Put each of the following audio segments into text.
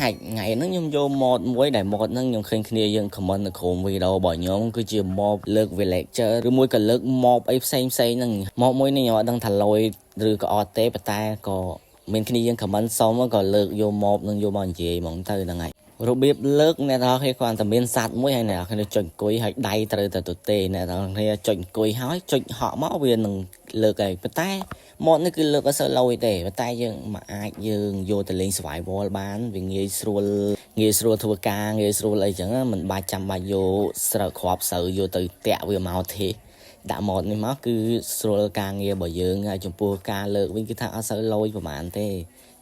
Hack ថ្ងៃហ្នឹងខ្ញុំយក mod មួយដែល mod ហ្នឹងខ្ញុំឃើញគ្នាយើង comment នៅក្រោមវីដេអូរបស់ខ្ញុំគឺជា mod លើក villager ឬមួយក៏លើក mob អីផ្សេងផ្សេងហ្នឹង mod មួយនេះខ្ញុំអត់ដឹងថាលយឬក៏អត់ទេប៉ុន្តែក៏មានគ្នាយើង comment សុំក៏លើកយក mod នឹងយកមកនិយាយហ្មងទៅហ្នឹងហើយរបៀបលើកអ្នកទាំងអស់គ្នាគ្រាន់តែមានសัตว์មួយហើយអ្នកទាំងអស់គ្នាចុចអង្គុយហើយដៃត្រូវតែទទេអ្នកទាំងអស់គ្នាចុចអង្គុយហើយចុចហក់មកវានឹងលើកហើយប៉ុន្តែ mod នេះគឺលើកអត់សូវលយទេប៉ុន្តែយើងមកអាចយើងយកទៅលេង survival បានវាងាយស្រួលងាយស្រួលធ្វើការងាយស្រួលអីចឹងមិនបាច់ចាំបាច់យកស្រូវគ្រាប់ស្រូវយកទៅតាក់វាមកទេដាក់ mod នេះមកគឺស្រួលការងាររបស់យើងហើយចំពោះការលើកវិញគឺថាអត់សូវលយប្រហែលទេ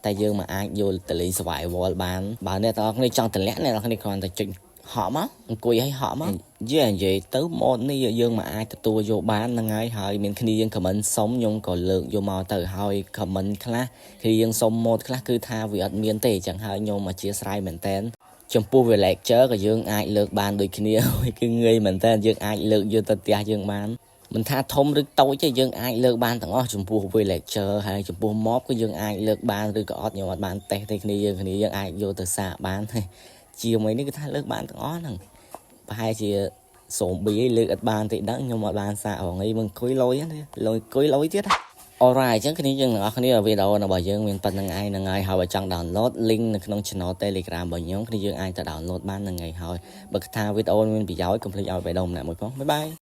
តែយើងមកអាចយកទៅលេង survival បានបើអ្នកទាំងអស់គ្នាចង់តម្លាក់អ្នកទាំងអស់គ្នាគ្រាន់តែចុចហក់មកអង្គុយឲ្យហក់មកយេនិយាយទៅ mod នេះយើងមកអាចទទួលយកបានហ្នឹងហើយហើយមានគ្នាយើង comment សុំខ្ញុំក៏លើកយកមកទៅហើយ comment ខ្លះគ្នាយើងសុំ mod ខ្លះគឺថាវាអត់មានទេអញ្ចឹងហើយខ្ញុំអធ្យាស្រ័យមែនតើចំពោះ villager ក៏យើងអាចលើកបានដូចគ្នាគឺងាយមែនតើយើងអាចលើកយកទៅផ្ទះយើងបានមិនថាធំឬតូចទេយើងអាចលើកបានទាំងអស់ចំពោះ villager ហើយចំពោះ mob ក៏យើងអាចលើកបានឬក៏អត់ខ្ញុំអត់បានតេស្តទេគ្នាយើងគ្នាយើងអាចយកទៅសាកបានជាមួយនេះគឺថាលើកបានទាំងអស់ហ្នឹងប្រហែលជាសូមប៊ីលើកអត់បានទេដឹងខ្ញុំអត់បានសាកហងអីមកអង្គុយលយលយអង្គុយលយទៀត Alright អញ្ចឹងគ្នាយើងទាំងអស់គ្នាវីដេអូរបស់យើងមានប៉ុណ្្នឹងឯងហ្នឹងហើយហើយបើចង់ download link នៅក្នុង channel Telegram របស់ខ្ញុំគ្នាយើងអាចទៅ download បានហ្នឹងហើយហើយបើថាវីដេអូមានប្រយោជន៍កុំភ្លេចឲ្យបេះដូងម្នាក់មួយផង bye bye.